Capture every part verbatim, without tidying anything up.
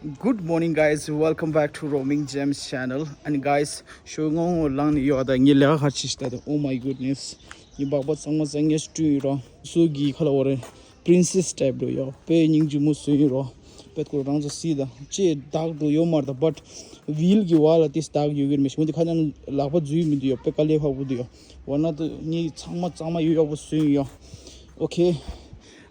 Good morning, guys. Welcome back to Roaming Gems channel. And guys, ཞོགས་སྔོན་སྔོན་ལངས་ནས་ཡོད། ད་ངའི་ལས་ཀ་ག་རེ་བྱེད་ཤག་ད། Oh my goodness. ངའི་སྦག་སྦག་གཙང་མ་གཙང་ངེ་བསྐྲུན་ཡོད་ར། སོ་གི་ཁ་ལ་འོ་རེད། Princess type འགྲོ་ཡོད། དཔེ་སྙིང་རྗེ་མོ་བཟོས་ཡོད་ར། དཔེ་ཁོ་རང་ཚོ་སྲིད་ད་ཅེ་བདག་འགྲོ་ཡོད་མ་རེད་ད། But wheel གི་བར་ལ་དེ་བདག་ཡོད་གི་རེད། མི་ཤེས་འོན་ཏེ་ཁ་ནང་ལག་པ་འཛུལ་མི་འདུག་ཡོད། དཔེ་དཀའ་ལས་ཁག་པོ་འདུག་ཡོད། འོ་ན་ད་ངའི་ཚང་མ་གཙང་མ་ཡོད་ཡག་པོ་བཟོས་ཡོད། Okay.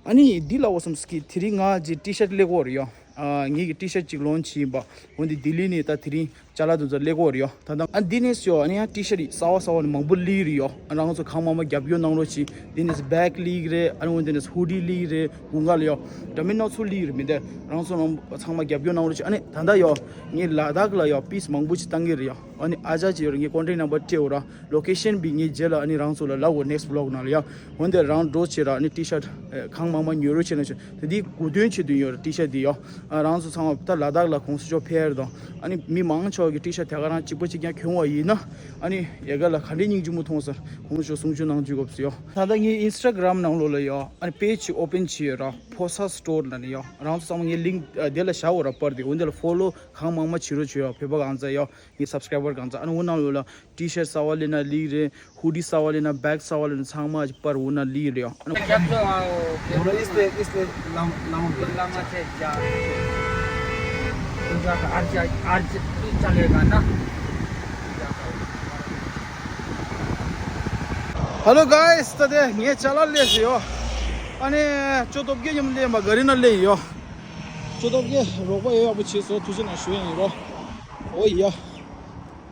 ཨ་ནི་འདི་ལ་འོ་བསམ་སྐྱིད་དེ་རིང་ང་ཅིག་ཊི་ཤར་ཊི་ལེན་གོ་རེད་ཡོ། ཨ་ངེད་ཀྱི་ཊི་ཤར་ཊི་གཅིག་ལོན་བྱས་ཡིན་པ། འོན་ཏེ་ལྡི་ལི་ནས་ད་དེ་རིང་ཅ་ལག་དེ་ཚོ་ལེན་གོ་རེད་ཡོ། ད་ལྟ་ཨ་འདི་ནས་ཡོ་ཨ་ནི་ཡང་ཊི་ཤར་ཊི་གསར་བ་གསར་བ་ནི་མང་པོ་སླེབས་རེད་ཡོ། ཨ་རང་ཚོ་གང་མང་མང་རྒྱབ་སྐྱོར་གནང་རོགས་བྱེད། འདི་ནས་བེག་སླེབས་རེད། ཨ་ནི་འོན་ཏེ་ནས་ཧུ་ཌི་སླེབས་རེད། དགུན་ཁ་ལ་ཡོ། འདྲ་མིན་སྣ་ཚོགས་སླེབས་རེད། མི་འདི་རང་ཚོ་མང་པོ་ཚང་མ་རྒྱབ་སྐྱོར་གནང་རོགས་བྱེད། ཨ་ནི་ད་ལྟ་ཡོ་ངས་ལ་དྭགས་ལ་ཡོ་པིས་མང་པོ་ཅིག་བཏང་གི་རེད་ཡོ། ཨ་ནི་ཨ་ཅག་ཅིག་ཡོད་རེད། ངའི་ཀོན་ཊེག་ནམ་བར་སྤྲད་འོ་ར། ལོ་ཀེ་ཤན་བི་ངའི་རྗེས་ལ་ཨ་ནི་རང་ཚོ་ལ་ལབ་འོ་next vlog ནང་ལ་ཡ། འོན་ཏེ་རང་འགྲོ་བྱེད་ར་ཨ་ནི་ཊི་ཤར་ཊི་གང་མང་མང་ཉོ་རོགས་བྱེད་ན་ཆོག་ད་འདི་གོ་སྟོན་བྱེད་དུ་ཡོད་ར་ཊི་ཤར་ཊི་འདི་ཡོ། ཨ་རང་ཚོ་ཚང་མ་ད་ལ་དྭགས་ལ་གོང་ས་མཆོག་ཕེབས་དང་ཨ་ནི་མི་མང་ཚོགས་ཀྱི་ཊི་ཤར་ཊི་དེ་ག་རང་གཅིག་པ་གཅིག་རྐྱང་གྱོན་བ་ཡིན་ན་ཨ་ནི་ཡ་ག་ལ་ག་འདྲའི་སྙིང་རྗེ་མོ་མཐོང་ཟེར་གོང་ས་མཆོག་གསུང་ཆོས་གནང་བཅུག་དགོས་སོ་ཡོ། ད་ལྟ་ངའི་ཨིན་སི་ཊ་གྷི་རམ་ནང་ལོགས་ལ་ཡོ་ཨ་ནི་པེ་ཇི་ཅིག་ཨོ་པན་བྱས་ཡོད་ར། ཕོ་སར་སི་ཊོར་ལབ་ནས་ཡོ། རང་ཚོ་ཚང་མ་ངའི་ལིང་ཀི་དེ་ལ་བཞག་འོ་ར་པར་དེ། འོན་ཏེ་ལ་ཕོ་ལོ་གང་མང་མང་བྱེད་རོགས་བྱེད་ཡོ། བོད་པ་གང་ཚ་ཡོ། ངའི་སབ་སི་ཀ་རའི་བར་གང་ཚ། ཨ་ནི་འོ་ནང་ལོགས་ལ་ཊི་ཤར་ཊི་གསར་བ་སླེབས་ན་སླེབས་རེད། ཧུ་ཌི་གསར་བ་སླེབས་ན་བེག་གསར་བ་སླེབས་ན་ཚང་མ་པར་འོ་ན་སླེབས་རེད་ཡོ། ཨ་ནི་क्या तो आओ, बोलो, इसलिए, इसलिए lump-, lump-, लम्बा से जा। पूजा का अर्ज, अर्ज चलेगा ना? Hello guys, ད་དེ་ངས་ཅ་ལག་ལེན་བྱས་ཡོ། ཨ་ནི་ཅོ་སྟོབས་རྒྱལ་མཉམ་ལེན་པ་ག་རི་ན་ལེན་ཡོ། ཅོ་སྟོབས་རྒྱལ་རོགས་པ་ཡོད་ཡག་པོ་བྱས་སོ། ཐུགས་རྗེ་གནང་ཞུ་ཡ་ཡིན་རོ། འོ་ཡ།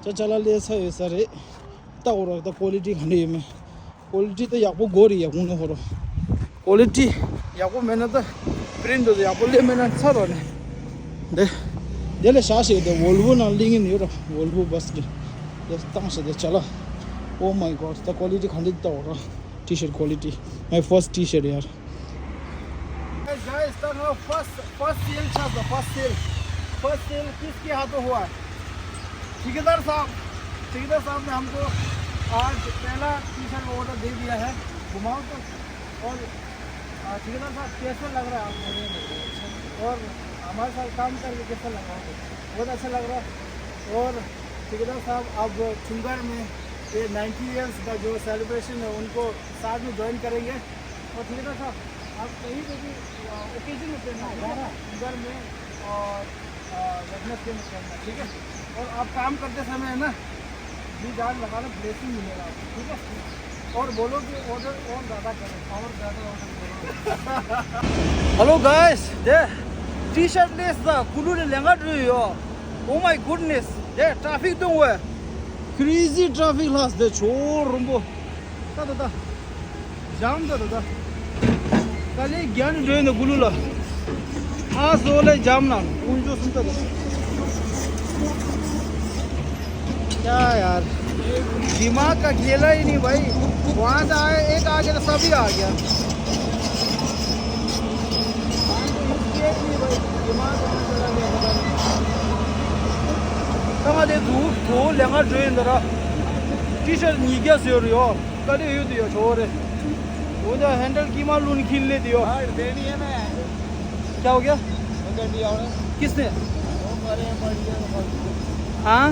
ཅ་ཅ་ལག་ལེན་ཚར་ཡོད་ས་རེད། ལྟ་འོ་ར་ད་ཀོ་ལི་ཊི་ག་འདྲ་ཡོད་མེད། ཀོ་ལི་ཊི་ད་ཡག་པོ་དགོས་རེད་ཡ། གོང་ནས་ཧོ་རོ། ཀོ་ལི་ཊི་ཡག་པོ་མེད་ན་ད་པི་རིན་ཊི་ད་ཡག་པོ་སླེབས་མེད་ན་ཚར་རོ་ནས། འདི་འདི་ལ་བཞག་ཞིག་དེ་ཝོལ་ཝོ་ནང་གླིང་ཡིན་ཡོད་ར། ཝོལ་ཝོ་བ་སི་འདི་འདི་བཏང་ཞིག་དེ་ཅ་ལག Oh my god, the quality ག་འདྲ་ལྟ་འོ་ར། ཊི་ཤར་ཊི་quality, my first T-shirt यार। गाइस, तो फर्स्ट, फर्स्ट सेल था, तो फर्स्ट सेल, फर्स्ट सेल किसके हाथों हुआ है? ठेकेदार साहब, ठेकेदार साहब ने हमको आज पहला टी शर्ट ऑर्डर दे दिया है। घुमाओ तो। और, आ, ठेकेदार साहब, कैसा लग रहा है आपको? और हमारे साथ काम करके कैसा लग रहा है? बहुत अच्छा लग रहा है। और ठेकेदार साहब, अब चुंगर में ये नाइंटी ईयर्स का जो सेलिब्रेशन है, उनको साथ में ज्वाइन करेंगे। और ठेकेदार साहब, आप कहीं पे भी, अ, ओकेजन में पहनना, ठीक है? घर में और, अ, वेडनेसडे में पहनना, ठीक है? और आप काम करते समय है ना, जी जान लगा लो, ब्लेसिंग मिलेगा आपको, ठीक है? और बोलो कि ऑर्डर और ज़्यादा करें, और ज़्यादा ऑर्डर करें। Hello guys, दे टी शर्ट लेस दा कुलू ने लेंगा ड्रू यो। Oh my goodness, दे ट्रैफिक तो हुआ है। Crazy traffic लास दे छोर रुम्बो। ད་ད་ད། འཇམ་ད་ད་ད། དཀའ་ལས་རྒྱག་ནི་འགྲོ་ཡིན་ད་གུ་ལུ་ལ། ཨ་སོ་ལས་འཇམ་ན་དཀོན་མཆོག་གསུམ་ད་ད། क्या यार, दिमाग का खेला ही नहीं भाई। वहाँ से आए, एक आ गया तो सभी आ गया। दिमाग कहाँ चला गया पता नहीं। ད་ང་དེ་དུ་དུ་ལས་ང་འགྲོ་ཡིན་ད་ར། ཊི་ཤར་ཊི་ཉིས་བརྒྱ་ཟེར་ཡོད། དཀའ་ལས་ཡོད་དུ་ཡོད་ཆོག་རེད། འོ་ད་ཧན་ཌལ་ཀི་མ་ལུན་ཁིལ་ལེ་དུ་ཡོད། हाँ, देनी है ना यार। क्या हो गया? वो गड्डी और किसने? वो मरे पड़ी है, वो हाँ?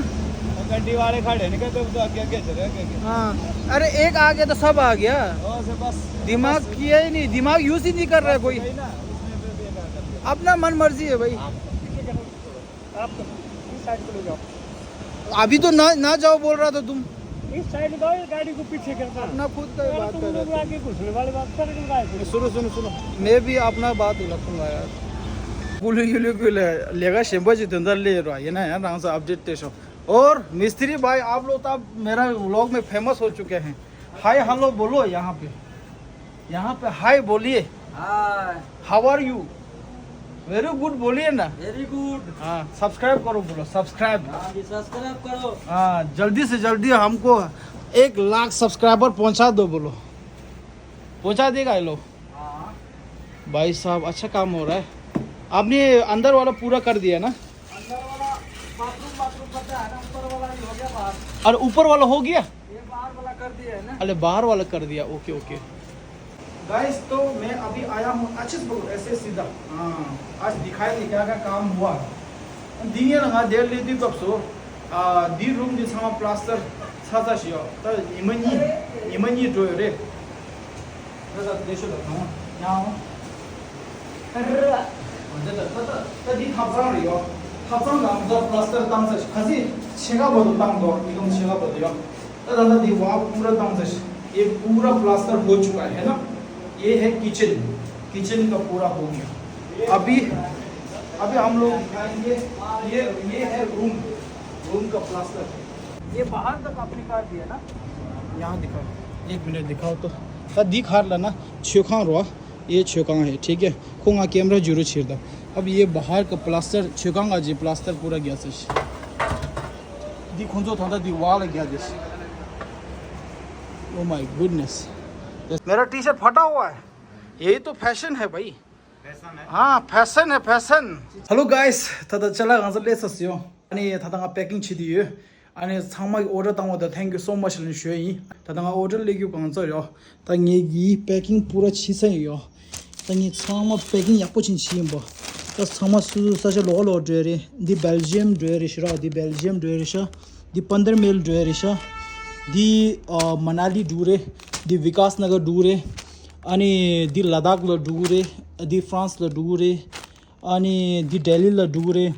वो गड्डी वाले खड़े नहीं करते, वो तो आगे, आगे चले, आगे, आगे। हाँ। अरे, एक आ गया तो सब आ गया। ओ, से बस, दिमाग बस। किया ही नहीं, दिमाग यूज़ ही नहीं कर रहा है कोई। वही ना, उसने फिर बेकार कर दिया। अपना मन मर्जी है भाई। आप आप तो इस साइड को ले जाओ। अभी तो ना, ना जाओ बोल रहा था तुम। इस साइड जाओ, ये गाड़ी को पीछे करना। अपना खुद का ही अरे बात तुम कर रहे लोग थे। आगे घुसने वाले बात कर रहे हो, गाय को। सुनो, सुनो, सुनो, मैं भी अपना बात रखूंगा यार। कुलू युलू कुलू लेगा शेम्बा जी धंधा ले रहा है ना यार, रंग से अपडेट दे सो। और मिस्त्री भाई, आप लोग तो आप मेरा व्लॉग में फेमस हो चुके हैं। हाय हेलो बोलो यहाँ पे। यहाँ पे हाय बोलिए। हाय। How are you? Very good बोलिए ना। Very good. हाँ, सब्सक्राइब करो बोलो, सब्सक्राइब। हाँ जी, सब्सक्राइब करो। हाँ, जल्दी से जल्दी हमको एक लाख सब्सक्राइबर पहुंचा दो बोलो। पहुंचा देगा ये लोग? हाँ। भाई साहब, अच्छा काम हो रहा है। आपने अंदर वाला पूरा कर दिया ना? अंदर वाला बाथरूम, बाथरूम बचा है ना, ऊपर वाला ही हो गया बाहर। अरे, ऊपर वाला हो गया? ये बाहर वाला कर दिया है ना? अरे, बाहर वाला कर दिया, ओके, ओके। गाइस, तो मैं अभी आया हूँ, अच्छे से बोलो, ऐसे सीधा। हाँ, आज दिखाएंगे क्या क्या काम हुआ। འདི་ངས་ལ་ང་དེར་སླེབས་དུས་སྐབས་སུ། ཨ། འདི་རུམ་འདི་ཚང་མ་པ་ལ་སི་ཊར་ཚར་ཚར་ཞིག་ཡོད། ད་ཉི་མ་གཉིས། ཉི་མ་གཉིས་འགྲོ་ཡོད་རེད། ད་ད་དེ་ཤོད་ད་ནོ་ཉའོ། ད་ད་ད་ད་འདི་ཐབ་ཚང་རེད་ཡོད། ཐབ་ཚང་ནང་ད་པ་ལ་སི་ཊར་བཏང་ཚར་ཞིག་ག་ཚོད་ཕྱེད་ཀ་བར་དུ་བཏང་འདུག་ཉིས་སྟོང་ཕྱེད་ཀ་བར་དུ་ཡོད། ད་ད་ད་འདི་ཝལ་པུ་ར་བཏང་ཚར་ཞིག ये पूरा प्लास्टर हो चुका है ना। ये है किचन। किचन का पूरा हो गया। अभी, अभी हम लोग दिखाएंगे। ये, ये है रूम। रूम का प्लास्टर। ये बाहर तक आपने कर दिया ना। यहाँ दिखाओ। एक मिनट दिखाओ तो। ད་འདི་ག་རེ་ལབ་ན་མཆོད་ཁང་རེད། ये མཆོད་ཁང་है, ठीक है। ཁོ་ང་ཀེམ་ར་བསྒྱུར་རོགས་བྱེད་དང་། अब ये बाहर का प्लास्टर མཆོད་ཁང་ག་ཅིག་པ་ལ་སི་ཊར་पूरा རྒྱག་ཚར་ཞིག་འདི་ཁོང་ཚོ་ད་ལྟ་འདི་ཝལ་ལ་རྒྱག་རྒྱག་ཞིག Oh my goodness। मेरा टी शर्ट फटा हुआ है। यही तो फैशन है भाई। हाँ, फैशन है, fashion. Hello guys, ད་ལྟ་ཅ་ལག་གང་ཚ་སླེབས་ཚར་སོང་། ཨ་ནི་ད་ལྟ་ང་པེ་ཀིང་བྱེད་དུ་ཡོད། ཨ་ནི་ཚང་མ་གི་ཨོ་ཌར་བཏང་བ་དང་thank you so much ལབ་ནས་ཞུ་ཡ་ཡིན། ད་ལྟ་ང་ཨོ་ཌར་སླེབས་རྒྱུ་གང་ཚ་ཡོད། ད་ངེད་ཀྱི་པེ་ཀིང་པུ་ར་བྱས་ཚར་ཡོད། ད་ངས་ཚང་མ་པེ་ཀིང་ཡག་པོ་ཅིག་བྱས་ཡིན་པ། ད་ཚང་མ་སོ་སོ་ས་ཆ་ལོགས་ལོགས་འགྲོ་ཡ་རེད། འདི་སྦེལ་ཇི་ཡམ་འགྲོ་ཡ་རེད་ཤག་ར། འདི་སྦེལ་ཇི་ཡམ་འགྲོ་ཡ་རེད་ཤག་འདི་པན་དར་མེལ་འགྲོ་ཡ་རེད་ཤག་འདི་ཨ་མ་ན་ལི་འགྲོ་གི་རེད། འདི་བི་ཀཱས་ན་གར་འགྲོ་གི་རེད། ཨ་ནི་འདི་ལ་དྭགས་ལ་འགྲོ་གི་རེད། འདི་ཧྥ་རན་སི་ལ་འགྲོ་གི་རེད། ཨ་ནི་འདི་ལྡི་ལི་ལ་འགྲོ་གི་རེད།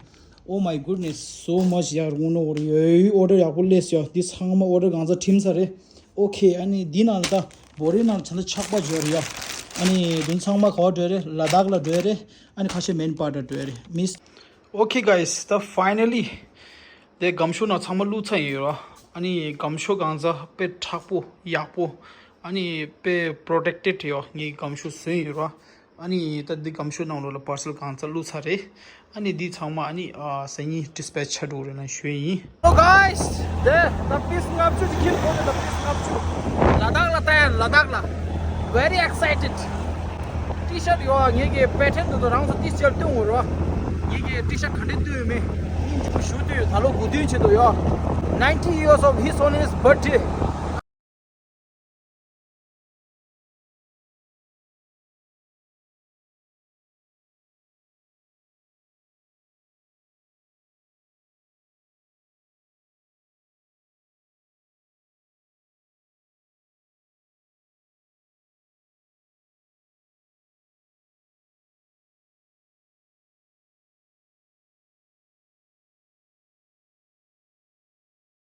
Oh my goodness, so much ཡར་འོང་ནོ་རེད། ཨོ་ཌར་ཡག་པོ་སླེབས་ཡོད། འདི་ཚང་མ་ཨོ་ཌར་གང་ཚ་ཁྲིམས་ཚར་རེད། ཨོ་ཁེ། ཨ་ནི་འདི་ནང་ལ་ད་བོ་རི་ནང་ལ་ཆ་ཚང་ཆག་པ་འཇོག་རེད་ཡ། ཨ་ནི་དུང་ཚང་མ་ག་པར་འགྲོ་རེད། ལ་དྭགས་ལ་འགྲོ་རེད། ཨ་ནི་ཁ་ཤས་མེན་པར་ལ་འགྲོ་རེད། མིས། Okay guys, the finally དེ་སྒམ་ཤོག་ནང་ཚང་མ་བླུགས་ཚར་ཡོད་ར། ཨ་ནི་སྒམ་ཤོག་གང་ཚ་དཔེ་མཁྲེགས་པོ་ཡག་པོ། ཨ་ནི་དཔེ་པྲོ་ཊེག་ཊེཌ་ཡོད། ངའི་སྒམ་ཤོག་བཟོས་ཡོད་ར། ཨ་ནི་ད་འདི་སྒམ་ཤོག་ནང་ལོགས་ལ་པར་སལ་གང་ཚ་བླུགས་ཚར་རེད། ཨ་ནི་འདི་ཚང་མ་ཨ་ནི་ཨ་སང་ཉིན་ཌི་སི་པེ་ཆི་བྱ་འགྲོ་རེད་ལབ་ཞུ་ཡ་ཡིན། Hello guys, དེ་ད་པིས་ལྔ་བཅུ་ཅིག་འཁྱེར་འགྲོ་རེད། ད་པིས་ལྔ་བཅུ། ལ་དྭགས་ལ་ལྟ་ཡ། ལ་དྭགས་ལ། Very excited. ཊི་ཤར་ཡོད། ངེད་ཀྱི་པེ་ཊན་དུ་དུ་རང་ཚོ་ཏིས་ཅལ་སྟོན་འོ་རོ། ངེད་ཀྱི་ཊི་ཤར་ག་འདྲས་སྟོན་ཡོད་མེད་སྙིང་རྗེ་པོ་ཞུ་དུས་ད་ལོ་དགུ་བདུན་ཆེད་དུ་ཡོད། Ninety years of His Holiness birthday.